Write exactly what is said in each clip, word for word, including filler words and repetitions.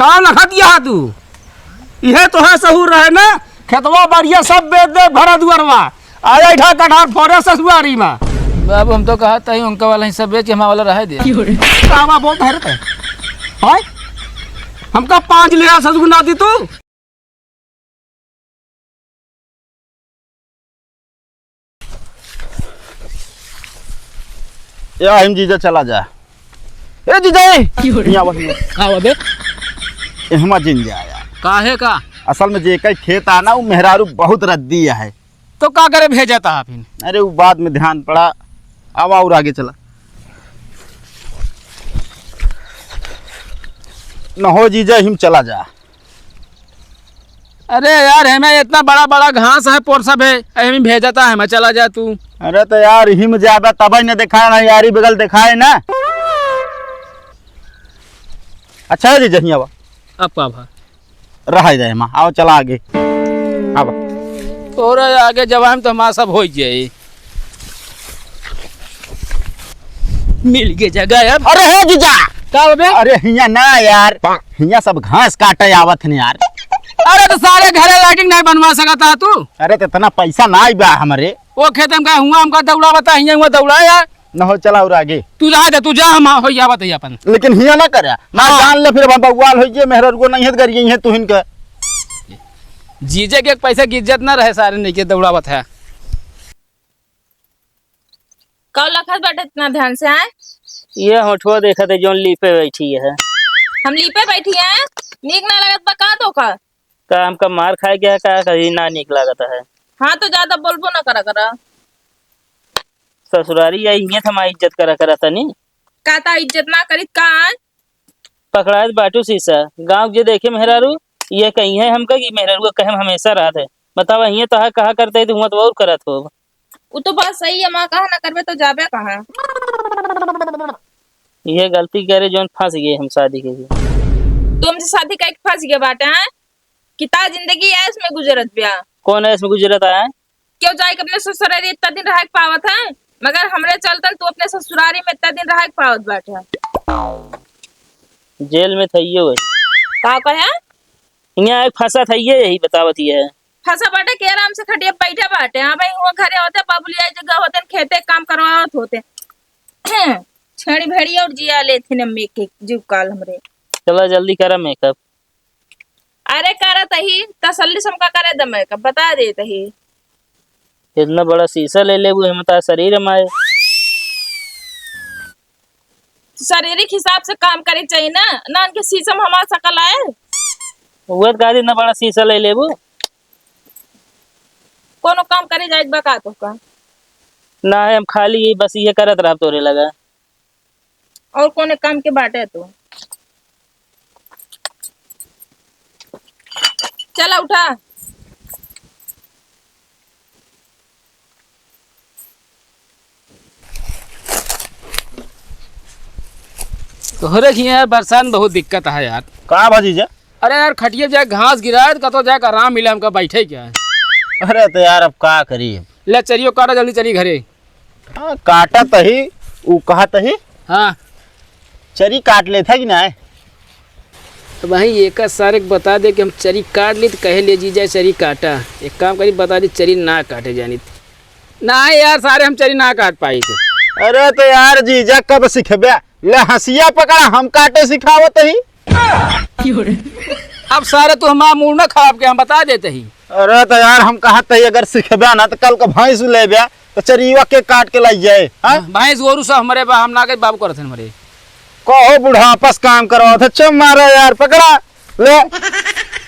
का लखा दिया है तू? इहे तो है सहूर रहे ना, खेतवा बाड़िया सब बेच दे, भरा दुआरवा, आया इठा कटार फोड़े ससुआरी में। बाबू, हम तो कहत ही उनका वाला हिस्सा बेच के हमारा वाला रहे दे। कावा बोलत है रे तै? हैं? हमका पाँच लिया ससुर ना दी तू? या हिम जीजा चला जा। ए जीजा, ए! क्यों रे? हियाँ आवा, हियाँ। का हुआ बे? एहमा जिन जाया। काहे का? असल में जेकर खेत आ ना, उ मेहरारू बहुत रद्दी है। तो का करे भेजा था आप इन? अरे, उ बाद में ध्यान पड़ा। आवा और आगे चला। न हो जीजा, हिम चला जा। अरे यार, हमें इतना बड़ा बड़ा घास है, पोर सब है, हमें भेजा था, हमें चला जा तू। अरे तो यार, हिम जाबा तब ही न दिखाए ना, यारी बगल दिखाए ना। अच्छा है जीजा, हियाँ आवा। अब का भा? रहा जाए माँ, आओ चला आगे। आवा। तोरे आगे जवान तो हमारा सब हो जाए। मिल गए जगह अब। अरे हे जीजा। का हो बे? अरे हियाँ ना यार, हियाँ सब घास काटे आवत हन यार। अरे तो सारे घरे लाइटिंग नहीं बनवा सकता तू? अरे तो इतना पैसा ना बा हमरे। वो खेत में का हुआ, हमका दौड़ा बता, हियाँ हुआ दौड़ा यार। न हो, चला और आगे। तू रहा दे, तू जा, हम हो या बताइए अपन। लेकिन हियाँ ना करे, ना हाँ। जान ले फिर हम बउआल होइए, मेहररुआ नहीं है, गरिए है तुहिन के। जीजे के एक पैसा की इज्जत ना रहे, सारे नहीं के दौड़ावत है। का लखत बाटे इतना ध्यान से, आए? ये होठवा देखत है, जौन लीपे बैठी है। हम लीपे बैठी हैं? नीक ना लगत बा का तो का? का हमका मार खाए के है, का कहीं ना नीक लागत है? हाँ, तो ज्यादा बोलबो ना करा करा। ससुरारी आई, इहे थमा इज्जत करा करा तनी। का ता इज्जत ना करित का आए? पकड़ाए बाटू शीशा, गाँव जे देखे मेहरारू, ये कही है हमका कि मेहरारू का कहे में हमेशा रहत है। बतावा, हिये तो है, कहा करते है तो हुआ तो और करत हो। उ तो बात सही है, माँ कहा ना करबे तो जाबे कहाँ? ये गलती करे जौन फंस गए हम शादी के लिए। तुमसे शादी करके फंस गए बाटे हैं? कितना जिंदगी ऐश में गुजरत बिया। कौन ऐश में गुजरत आया है? क्यों जाए के अपने ससुरारी इतना दिन रह के पावत है, मगर हमरे चलतन तू अपने ससुरारी में इतना दिन रह के पावत बाटे। जेल में थइयो है। का कहे? यहाँ एक फंसा थइये, यही बतावत ही है। फंसा बाटे के आराम से खटिया बैठा बाटे। हाँ भाई, वो घरे होते, बाबू लिया जगह होते, खेते काम करवावत होते। छेड़ी भेड़ी और जिया लेथिन अम्मी के जीव काल हमरे। चला जल्दी करा मेकअप। अरे करत ही, तसल्ली से हमका करे द मेकअप, बता देत ही। इतना बड़ा शीशा ले लेबू, हिम्मत आ शरीर में आए। शारीरिक हिसाब से काम करे चाहिए ना, ना इनके शीशा में हमार शकल आए। वो तो कहती, इतना बड़ा शीशा ले लेबू। कोनो काम करे जाए के बा का तो का? ना है, हम खाली ही बस ये करत रहब तोरे लगा। और कौन काम के बाटे तू? चला उठा। तोहरे की यार बरसात में बहुत दिक्कत है यार। का भा जीजा? अरे यार, खटिया जाए घास गिराए तो कतो जाए आराम मिले हमका, बैठे क्या है? अरे तो यार, अब का करी? ले चरियो काटा, जल्दी चली घरे। हाँ, काटा तही, उ कहा तही। हाँ। चरी काट लेत है कि ना? तो भाई, एक सारे के बता दे कि हम चरी काट ली तो कहे ले जीजा चरी काटा। एक काम करी, बता दी चरी ना काटे जानित। ना यार, सारे हम चरी ना काट पाई थे। अरे तो यार जीजा, कब सिखबे? ले हंसिया पकड़ा, हम काटे सिखावत ही। अब सारे तू हमारा मूड ना खराब के, हम बता देते ही। अरे तो यार, हम कहत ही अगर सिखबे ना तो कल का भैंस लेबे तो चरीवा के काट के लाई जाए, हाँ? भैंस गोरू सब हमरे बा, हम ना गए बाबू करत हैं हमरे। कहो बुढ़ापस काम करवावत है, चुप मारा यार, पकड़ा, ले,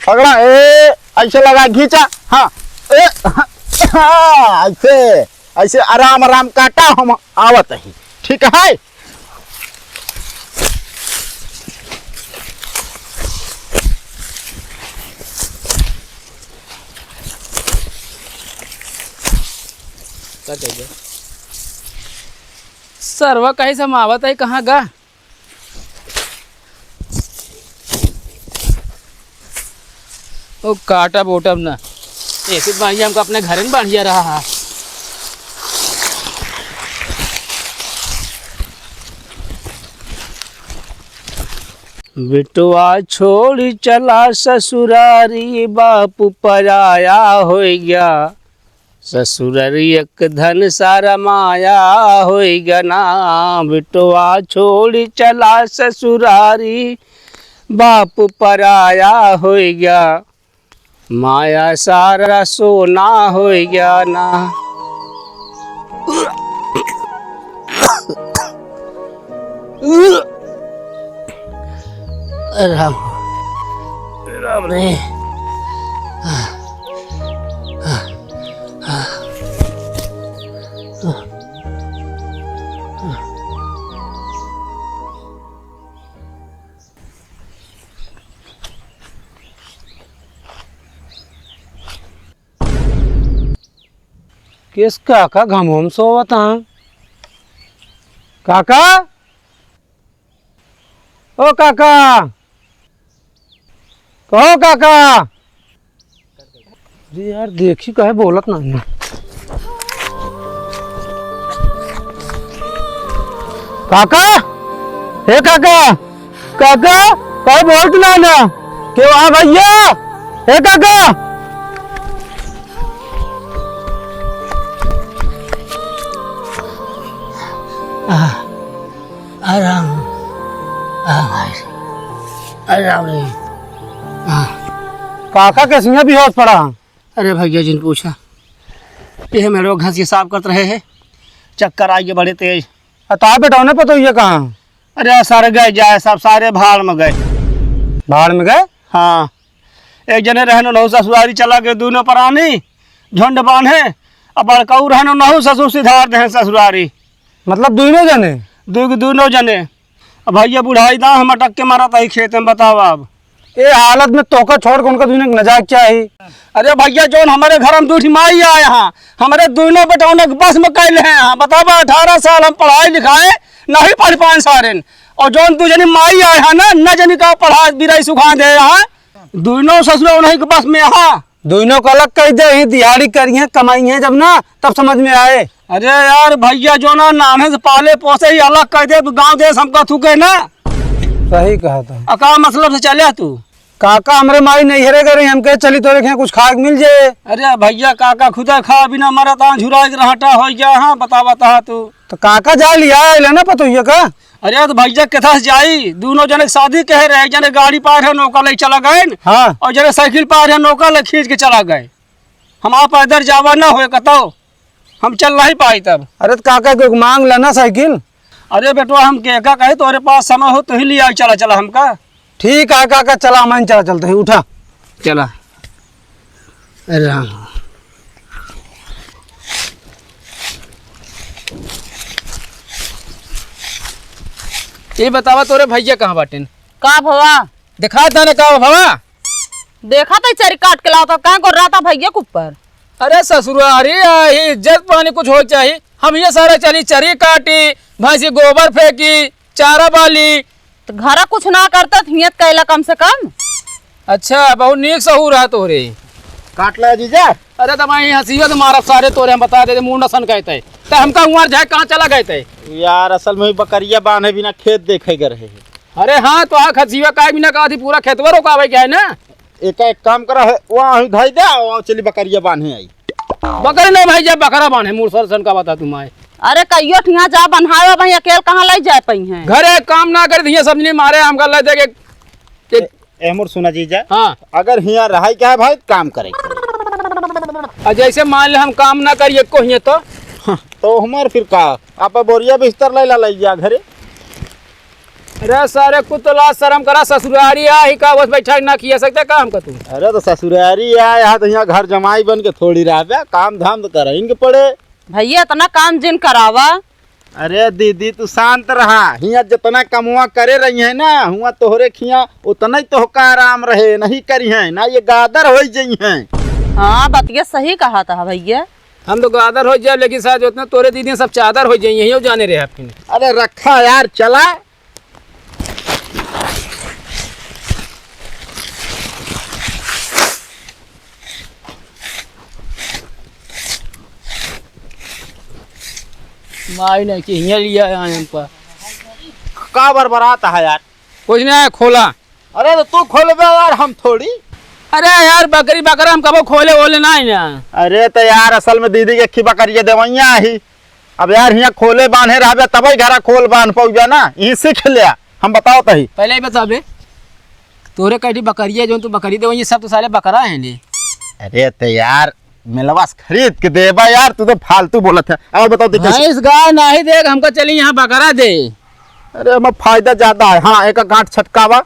पकड़ा, ए, ऐसे लगा, खींचा, हाँ, ए, हाँ, ऐसे, ऐसे आराम आराम काटा, हम आवत ही, ठीक है? का चाहिए? सरवा कहीं से हम आवत है, कहाँ गा? ओ काटब ओटब ना, ऐसे बढ़िया हमको अपने घर में बढ़िया रहा है। बिटवा छोड़ी चला ससुरारी, बाप पराया होइ गया। ससुरारी एक धन सारा माया होइ गया ना। बिटवा छोड़ी चला ससुरारी, बाप पराया होइ गया। माया सारा सोना होइ गया ना। राम, राम रे। किस काका घमोम सोवत हैं? काका, ओ काका, कहो काका। अरे यार, देखी काहे बोलत ना ना। काका, हे काका, काका, काहे बोलत ना ना? के वहाँ भैया, हे काका। आ, आराम, आ भाई, आराम रे। आ। काका कैसे बेहोश पड़ा? अरे भैया जिन पूछा, ये मेरे घस के साफ करत रहे हैं, चक्कर आइगे बड़े तेज। आ, ता बेटौने पतोहिया कहाँ? अरे सारे गए जाए सब, सारे भाड़ में गए। भाड़ में गए? हाँ, एक जने रहनो नहु ससुरारी चला गए, दूनो परानी झुंड बांधे, अब बड़काऊ रहनो नहु ससुर सिधार देहे ससुरारी। मतलब दूनो जने? दू-, दूनो जने। अब भैया बुढ़ाई दा हम अटक के मरत ही खेत में, बतावा अब। ए हालत में तोका छोड़ के उनका दुनिया के न जाए के चाही। अरे भैया, जौन हमरे घर में दूठी माई आए हैं, हमरे दुनो बेटौने के बस में कैले हैं, हाँ, बतावा, अठारह साल हम पढ़ाई लिखाए, नहीं पढ़ पाए सारेन। और जौन दू जनी माई आए हैं ना, न जनी का पढ़ा बिराई सुखा दे हैं, दुनो ससुरा उन्हीं के बस में हैं। दुइनों को अलग कइ दे, ही दिहाड़ी करिहैं, कमाइहैं जब ना, तब समझ में आए। अरे यार भैया, जो ना नान्हे से पाले पोसे ही अलग कइ दे, गाँव देश हमका थूके ना। सही कहा था। आ का मतलब से चले तू? काका हमरे माई नैहरे गए रही, हमके चली तोरे के यहाँ कुछ खाए के मिल जाए। अरे भैया, काका खुदा खा बिना मरत, आ झुराए के रहटा होइ गया। हाँ, बता, बता तू। तो काका जा लिया, ले ना पतोहिया का। अरे तो भैया, केथा से जाई? दुनो जने के शादी कहे रहे, एक जने गाड़ी पाए रहे, नौका ले चला गए न। हाँ। और जने साइकिल पाए रहे, नौका ले खींच के चला गए। हम आप पैदल जावा ना होए कतौ, हम चल नहीं पाई तब। अरे तो काका के मांग लेना साइकिल। अरे बेटवा, हम के का कहे, तोरे पास समय हो तो ही ले आई, चला, चला हमका। ठीक है काका, चला, हम चला चलते हैं, उठा। चला। अरे राम। ये बतावा, तोरे भैया कहाँ बाटेन? का भवा? देखा था ना का भवा? देखा था चरी काट के लावता, कहाँ को रहता भैया के ऊपर? अरे ससुरा, अरे आही, इज्जत पानी कुछ हो चाही। हम ये सारा चली चरी काटी, भैंसी गोबर फेंकी, चारा बाली। तो घरा कुछ ना करता, तो हियत कैला कम से कम। अच्छा, बहुत नीक सहूर है तोरे। काट ले जीजा। अरे तो मैं हंसिया तो मारा सारे तोरे, हम बता दे, मुंह न सन कहते। तो हमका उमर जाए, कहाँ चला गए थे? यार, असल में बकरिया बांधे बिना खेत देखे गए रहे हैं। अरे हाँ, तो हाँ, खसिया काहे बिना कहा थी, पूरा खेतवा रोकावे क्या है ना? एक, एक काम करा है, वहाँ ही धई दे, वहाँ चली बकरिया बांधे आई। बकरी नहीं भाई, जब बकरा बांधे, मूड़ सर सन का बता तुम आए। अरे कहियो ठिया जा बन्हावे, भाई अकेल कहाँ ले जाए पई हैं? घरे काम ना करे, धीया समझ नहीं मारे, हमका ले दे के, के ए, ए, मोर सुना जीजा। हाँ। अगर हिया रहाई क्या है भाई, काम करे। और जैसे मान ले हम काम ना करिए को हिया तो? हाँ, तो हमार फिर का? आप बोरिया बिस्तर ले ला, ले जा घरे। अरे सारे कुछ तो लाज शरम करा, ससुरारी आ ही का बस बैठा ना किया सकते काम का तू? अरे तो ससुरारी आ, यहाँ तो यहाँ घर जमाई बन के थोड़ी रहबे, काम धाम तो करे इनके पड़े। भैया इतना काम जिन करावा। अरे दीदी तू शांत रहा, हियाँ जितना कमवा करे रही है ना, हुआ तोहरे खिया उतना ही तोहका आराम रहे, नहीं करी है ना ये गादर हो जई है। हाँ बतिया सही कहा था भैया। हम तो गादर हो जाए, लेकिन शायद उतना तोरे दीदी सब चादर हो जाइए, यही जाने रहे आपके। अरे रखा यार, चला। माई नहीं कि हियाँ लिया है हमका। का बरबरात है यार? कुछ ना है, खोला। अरे तो तू खोलबे यार, हम थोड़ी। अरे यार, बकरी बकरा हम कबो खोले वोले ना है ना। अरे तो यार, असल में दीदी के अक्खी बकरिया देवैया ही। अब यार, हियाँ खोले बांधे रहबे, तबे घरा खोल बांध पउबे ना। यही सीख लिया, हम बताओ तही। पहले ही बता बे, तोरे कटी बकरिया, जो तू बकरी देवैया, सब तो साले बकरा है ने। अरे तो यार, मिलवा से खरीद के देबा यार, तू तो फालतू बोलत है। और बताओ, देखिए भैंस गाय नाही देख, हमका चली यहाँ बकरा दे। अरे, हमें फायदा ज्यादा है। हाँ, एक गांठ छटकावा।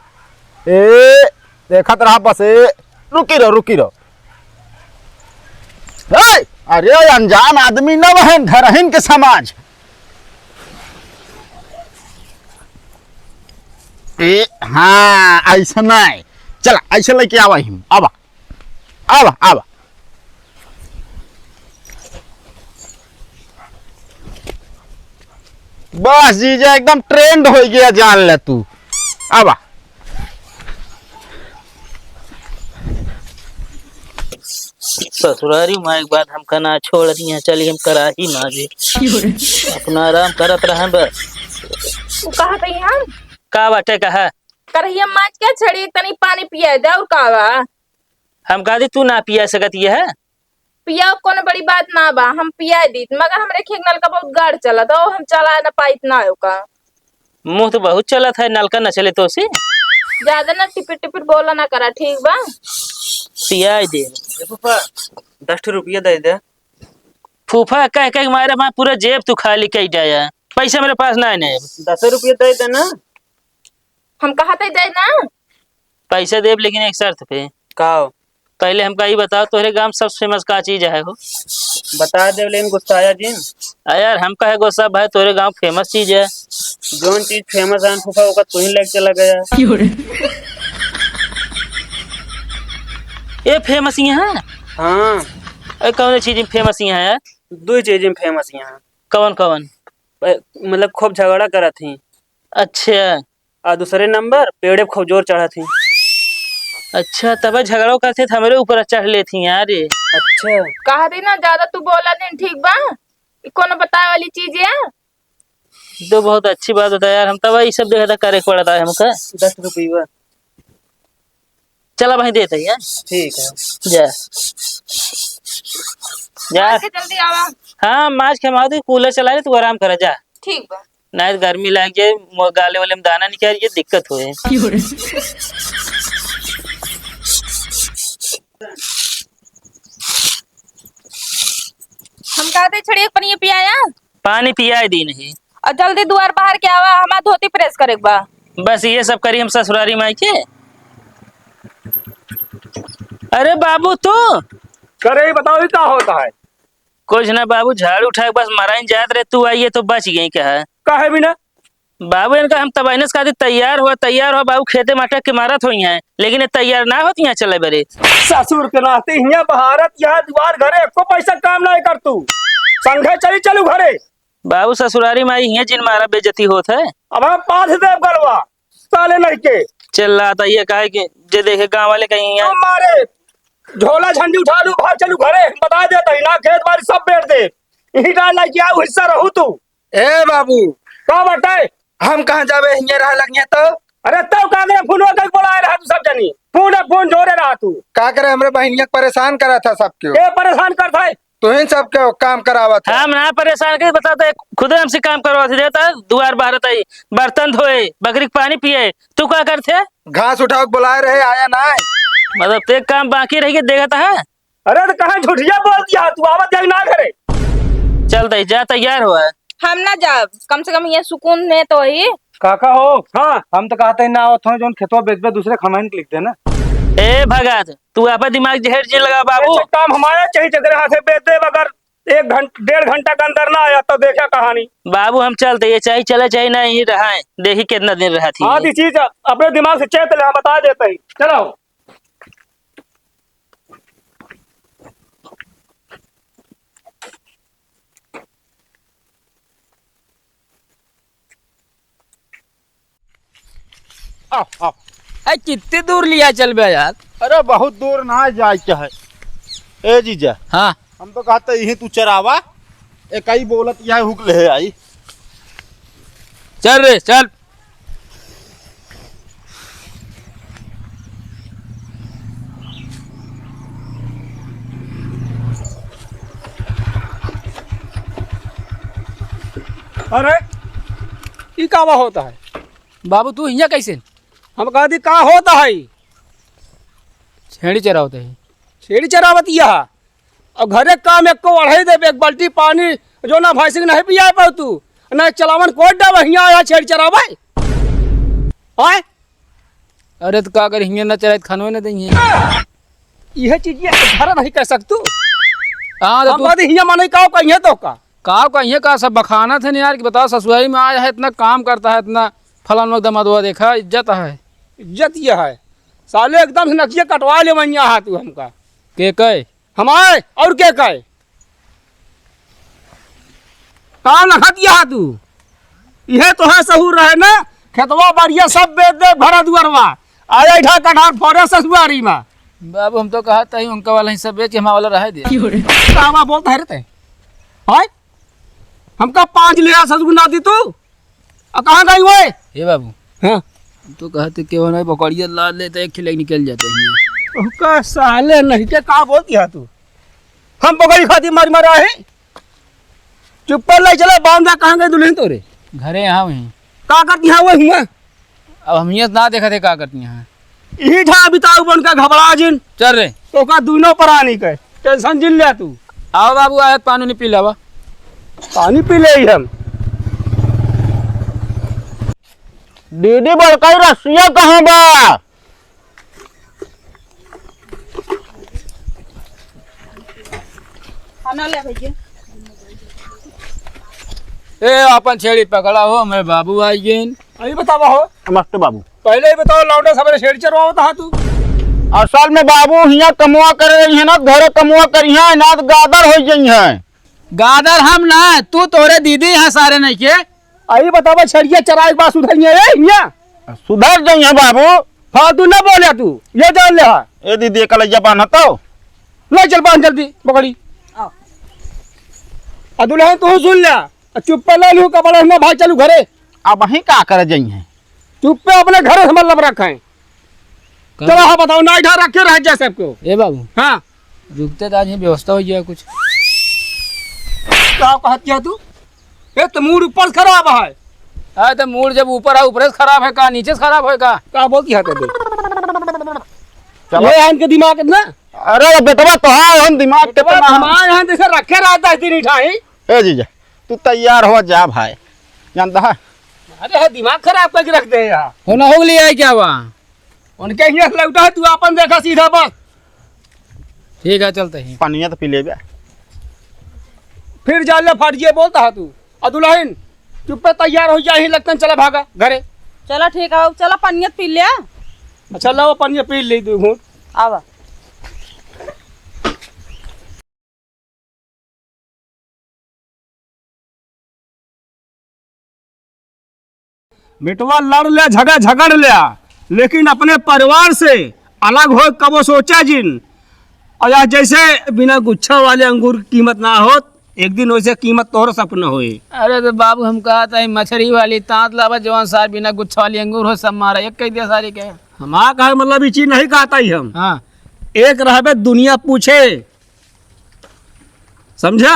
ए, देखत रहा बस, ए, रुकी रहो, रुकी रहो। ए, अरे, अनजान आदमी न बहन, घरहिन के समाज। ए, हाँ, ऐसा नहीं। चला, ऐसे लेके आवा ही। आवा, आवा, आवा। बस जीजा, एकदम trend होइ गया, जान ले तू। आवा। ससुरारी माई के बाद हमका ना छोड़ रही है, चलिए हम कराही माजे। अपना आराम करत रहे बस। उ कहा तई हम? का बाटे, कहा? करहिया माज के छड़ी, तनी पानी पिया दे, और का बा? हम कहा दी, तू ना पिया सकत ये है? पिया कोनो बड़ी बात ना बा, हम पिया दीत, मगर हमरे खेत नलका बहुत गाढ़ चलत, ओ हम चला ना पाइत ना है ओका। मुँह तो बहुत चलत है, नलका न चले तो से। ज्यादा ना टिपिर टिपिर बोला ना करा, ठीक बा? पिया दे। ए फूफा, दस ठो रुपया दे दे। फूफा कह कह के मारे, हमार पूरा जेब तू खाली कई डाया, पैसा मेरे पास ना है। दस रुपया दे दे ना। हम कहा तई दे ना। पैसा देब, लेकिन एक शर्त पे। का हो? पहले हमका ई बताओ, तोहरे गांव सबसे famous का चीज है हो? बता देब, लेकिन गुस्साया जिन। आ यार, हम कहे गुस्सा भाई, तोहरे गांव famous चीज है। जौन चीज famous है फूफा, ओका तू ही लेके चला गया। क्यों रे? ये famous ही है? हाँ। ए, कौन चीज में famous ही है यार? दो चीज में famous ही है। कौन कौन? ए, मतलब खूब झगड़ा करत ही। अच्छा। आ दूसरे नंबर पेड़े खूब जोर चढ़त ही। अच्छा, तबे झगड़ो करते थे, हमरे ऊपर चढ़ लेती हैं यार ये। अच्छा। कहा दी ना, ज्यादा तू बोला दिन, ठीक बा? ई कोनो बताए वाली चीज है? तो बहुत अच्छी बात बताया यार, हम तब ई सब देखा था, करे के पड़ता है हमका। दस रुपये बा। चला भाई, देते हैं। ठीक है। जा। जा। माज के जल्दी आवा। हाँ, माज के हम आवा, तू कूलर चला ले, तू आराम करा, जा। ठीक बा। नाहीं तो गर्मी लाग जाए, मो-, गाले वाले में दाना निकल जाए, दिक्कत होए। हम कहते छड़िए पनिया पियाया। पानी पियाए दी नहीं। और जल्दी दुआर बाहर के आवा, हमार धोती press करे के बा। बस ये सब करी हम ससुरारी माई के। अरे बाबू तू। करे ही बताओ, ये का होता है? कुछ ना बाबू, झाड़ू उठाए के बस मराइन जात रहे, तू आइए तो बच गई कहा। काहे बिना? बाबू इनका हम तब इनस का दी, तैयार हुआ, तैयार हुआ बाबू, खेते माटे के मारत होई हैं, लेकिन ये तैयार ना होती हैं चले बरे। ससुर के नाते हियां बहारत, यहाँ दुआर घरे एको पैसा काम ना कर तू। संघे चली चलू घरे। बाबू ससुरारी माई हियां जिन मारा बेइज्जती होत है। अब हम पाथ देव गलवा। साले नहीं के। चिल्लाता ये काहे के, जे देखे गांव वाले कहीं हैं। तुम मारे, झोला झंडी उठा लू, भाग चलू घरे, बता देता ही ना, खेत बाड़ी सब बेच दे। यही डाल लाई के आऊ, हिस्सा रहू तू। ए बाबू। का बाटे? हम कहाँ जाबे, हियां रह लगिए तो? अरे तब का करे, फोन करके बोलाए रहा तू सब जनी, फोन फोन जोरे रहा तू। का करे, हमरे बहिनिया के परेशान करा था सबके। के परेशान कर था? तुहिन सबके काम करावत है। हम ना परेशान के, बता दे, खुदे हमसे काम करवात है, देता दुआर बाहर तई, बर्तन धोए, बकरी के पानी पिए, तू का करते? घास उठाओ के बुलाए रहे, आया ना है। मतलब ते काम बाकी रह गए, देखता है। अरे तो कहाँ झूठिया बोल दिया तू, आवत जाए ना घरे। चल दे, जा तैयार हुआ। हम ना जाब, कम से कम ये सुकून में तो ही। काका हो, हाँ। हम तो कहते ही ना आवत हो, जोन खेतवा बेचबे दूसरे खमाइन के लिख देना। ए भगत, तू आपन दिमाग जहर जी लगा बाबू। अच्छा, काम हमारा चाहिए, जगह हाथे बेच दे, अगर एक घंट-, डेढ़ घंटा के अंदर ना आया तो देखा कहानी। बाबू हम चलते, ये चाहे चले चाहे ना, यही रहा है, देखी कितना दिन रहा थी। हाँ, ये चीज अपने दिमाग से चेत ले, हम बता देते ही। चलो। आओ, आओ। ए, कितनी दूर लिया चल बे यार? अरे, बहुत दूर ना जाए के है। ए जीजा। हाँ। हम तो कहते यहीं तू चरावा, एक ही बोलत यह हुक ले आई। चल रे, चल। अरे, ई का बा होत है? बाबू, तू हियाँ कैसे? हम कहती, का होत है? छेड़ी चरावत है। छेड़ी चरावत यह? और घरे काम एको अढ़ाई देबे, एक बाल्टी पानी जो ना भैंसी के नहीं पियाए पाऊ तू, ना चलावन कोई डब हियाँ आया छेड़ी चरावे। आय? अरे तो का करी, हियाँ ना चराई तो खानो ना देंगे। यह चीज ये घर नहीं कह सकतू। हाँ, तो हम तू बात हियाँ माने का कहिए तो का? का कहिए का, सब बखानत है यार कि बताओ, ससुरारी में आया है, इतना काम करता है, इतना फलान वक्त दमादुआ देखा, इज्जत है। इज्जत ये है, साले एकदम से नकिया कटवा ले वहीं हाथ तू हमका। के कहे? हमारे, और के कहे? का लखत यह तू? इहे तो है सहूर रहे ना, खेतवा बाड़िया सब बेच दे, भरा दुआरवा, आया इठा कटार फोड़े ससुरारी में। बाबू, हम तो कहत ही उनका वाला हिस्सा बेच के हमारा वाला रहे दे। का बा बोलत है रे ते? हाय? हमका पाँच ले आ ससुर ना दी तू? आ कहाँ गई वो? हे बाबू। हाँ। हम तो कहत ही केवन है, बकरिया लाद लेते, एक खिले निकल जाते हैं। ओका साले नहीं के का बोलत यह तू? हम बकरी खाती मारी मारा है। चुप्पे ले चला, बांधा कहाँ गए दुल्हन तोरे? घरे यहाँ वहीं। का करती हैं वो हुआ? अब हम ये ना देखा थे का करती हैं। यही ठा बिताऊ बन के घबरा जिन। चल रे। तो का दोनों प्राणी के tension जिन ले तू। आओ बाबू, आयत पानी नहीं पी लावा। पानी पी ले ही हम। दीदी बड़काई रसिया कहाँ बा? खाना ले भैया। ए, अपन छेड़ी पकड़ा हो, मैं बाबू आई गेन। अभी बतावा हो। नमस्ते बाबू। पहले ही बताओ, लौंडे सबरे छेड़ी चरवावत हा तू। असल में बाबू हियाँ कमवा करे रही है ना, घरे कमवा करी है ना, तो गादर हो गई है। गादर हम ना, तू तोरे दीदी है सारे नहीं के। अभी बतावा, छेड़िया चराए के बाद सुधरिया है हियाँ? सुधर जाई है बाबू। फालतू ना बोले तू, ये जान ले हा। ए दीदी, एक लइया बान्ह तो। ले चल बांध जल्दी, पकड़ी। आओ। आ दुल्हन तू सुन ले, आ चुप्पे ले लू कपड़ा में भाग चलू घरे। अब वहीं का करे जाई हैं? चुप्पे अपने घरे से मतलब रखें। कर चलो हाँ बताओ, ना इधर रखे रह जा सबको। ए बाबू। हाँ। रुकते तो आज ही व्यवस्था हो गया कुछ। का कहत क्या तू? ए, तो मूड ऊपर से खराब है। अरे, तो मूड जब ऊपर है, ऊपर से खराब है का, नीचे से खराब है का? का बोलती है तो तू? चलो। ये आन के दिमाग इतना? अरे, बेटवा, तो हाँ, हम दिमाग बेटवा, कितना है? दिमाग यहाँ जैसे रखे रहता है, इतनी ठाई। ए जीजा, तू तैयार हो जा भाई, जानता है? अरे, है, दिमाग खराब करके रख दे यार। हो ना, हो लिया है क्या हुआ? उनके हियाँ से लौटा है, तू आपन देखा सीधा बस। ठीक है, चलते हैं। पानिया तो पी लेबे। फिर जा ले फट गए बोलता है तू। आ दुल्हन, चुप्पे तैयार हो जा, ही लगतन चला भागा घरे। चला ठीक है, चला पनिया पी ले। अच्छा, लाओ पनिया पी ले दो घूंट। आवा। बेटवा लड़ ले, झगड़, झगड़ ले, लेकिन अपने परिवार से अलग हो कबो सोचा जिन। और यह जैसे बिना गुच्छा वाले अंगूर की कीमत ना होत, एक दिन वैसे कीमत तोहर सक न होई। अरे तो बाबू, हम कहत ही मछरी वाली तांत लावा, जवान सार बिना गुच्छा वाली अंगूर हो, सब मारा एक कह दिया सारी के। हमारा कहे मतलब ई चीज नहीं कहत ही हम। हाँ। एक रहबे दुनिया पूछे, समझा?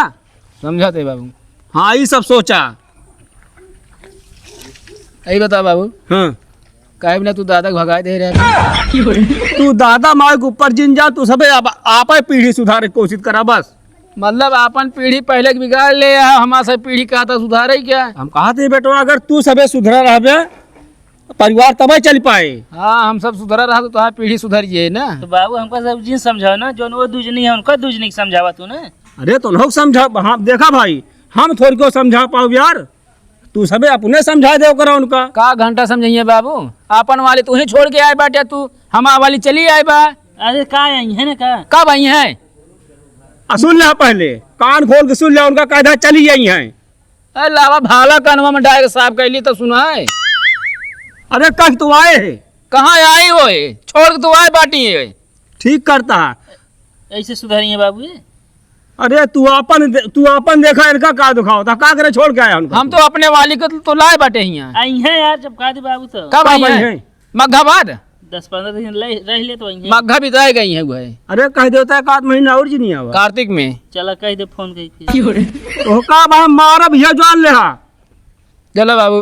समझा थे बाबू। हाँ, ई सब सोचा। यही बता बाबू। हाँ। काहे बिना तू दादा के भगाए दे रहे? तू दादा माई के ऊपर जिन जा, तू सबे आप, आपे पीढ़ी सुधारे के कोशिश करा बस। मतलब आपन पीढ़ी पहले के बिगाड़ ले, या हमार सब पीढ़ी का था सुधारे क्या? हम कहत ही बेटवा, अगर तू सबे सुधरा रहबे, परिवार तबे चल पाए। हाँ, हम सब सुधरा रहा तो तोहार पीढ़ी सुधर जाए ना। तो बाबू, हमका सब जिन समझाओ ना, जौन वो दुजनी है, उनका दुजनी के समझावा तू ना। अरे, तो लोग समझा, हाँ, देखा भाई, हम थोड़ी को समझा पाओ यार, तू सबे अपने समझा दे ओकरा उनका। का घंटा समझाइए बाबू, आपन वाली तू ही छोड़ के आए बाटे, तू हमार वाली चली आए बा। अरे, का आई है ना का? कब आई है? आ, सुन ले पहले, कान खोल के सुन ले, उनका कहता चली आई है। अरे लावा, भाला कनवा में डाल के साफ कैली तो सुनाए। अरे कह तो आए है। कहाँ आई हो है? छोड़ के तो आए बाटी है। ठीक करता है। ऐसे सुधारी है बाबू ये। अरे तू आपन दे-, तू आपन देखा इनका का दुखावता, का करे छोड़ के आया उनका? हम तो अपने वाली को तो लाए बाटे हियाँ। आई है यार, जब कह दे बाबू तो। कब आई है? मग्घा बाद? दस पन्द्रह दिन ले, रह ले तो वहीं है। मग्घा बिताए गई है वो है। अरे कह देता है, एक आध महीना और जी नहीं आवा। कार्तिक में। चला कह दे फोन कही फिर। ओका अब हम मारब, ये जान ले हा। चलो बाबू,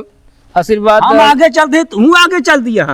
आशीर्वाद हम दे। आगे चल दे, तू आगे चल दिया।